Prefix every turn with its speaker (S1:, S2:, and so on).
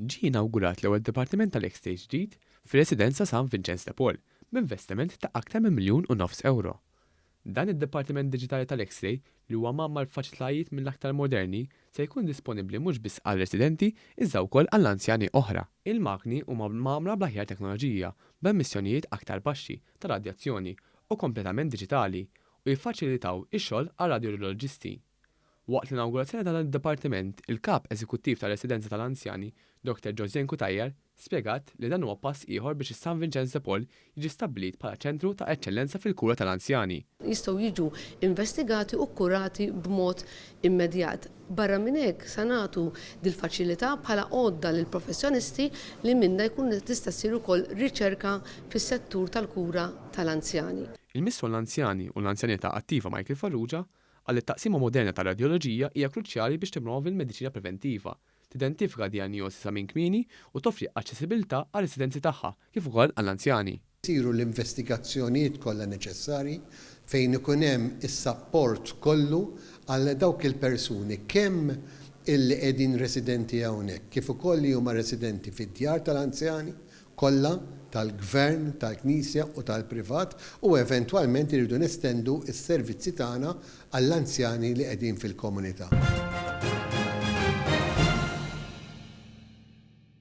S1: Ġie inawgurat l-ewwel dipartiment tal-X-ray ġdid fir-Residenza San Vinċenz de Paul b'investiment ta' aktar minn 1.5 miljun ewro. Dan id-dipartiment diġitali tal-X-ray li huwa mgħammar b'faċilitajiet mill-aktar moderni se jkun disponibbli mhux biss għar-residenti iżda wkoll għall-anzjani oħra. Il-magni huma mgħammra bl-aħjar teknoloġija b'emissjonijiet aktar baxxi ta' radjazzjoni u kompletament diġitali u jiffaċilitaw ix-xogħol għar-radjoloġisti. Waqt l-inawgurazzjoni ta' dan id-dipartiment, il-Kap Eżekuttiv tar-Residenza tal-Anzjani, Dr Josiane Cutajar, spjegat li dan huwa pass ieħor biex is-San Vinċenz de Paul jiġi stabbilit bħala ċentru ta' eċċellenza fil-kura tal-anzjani.
S2: Jistgħu jiġu investigati u kkurati b'mod immedjat. Barra minn hekk, sa nagħtu dil-faċilità bħala għodda lill-professjonisti li minnha jkun tista' ssir ukoll riċerka fis-settur tal-kura tal-anzjani.
S1: Il-Ministru għall-Anzjani u l-Anzjanità Attiva Michael Farrugia Qal li t-taqsima moderna tar-radjoloġija hija kruċjali biex tippromovi l-mediċina preventiva, tidentifika dijanjosi sa minn kmieni u toffri aċċessibilità għar-residenzi tagħha kif ukoll għall-anzjani.
S3: Isiru l-investigazzjonijiet kollha neċessarji fejn ikun hemm is-sapport kollu għal dawk il-persuni kemm illi qegħdin residenti hawnhekk kif ukoll li huma residenti fid-djar tal-anzjani kollha, tal-Gvern, tal-Knisja u tal-privat u eventwalment irridu nestendu s-servizzi tagħna għall-anzjani li qegħdin fil-komunità.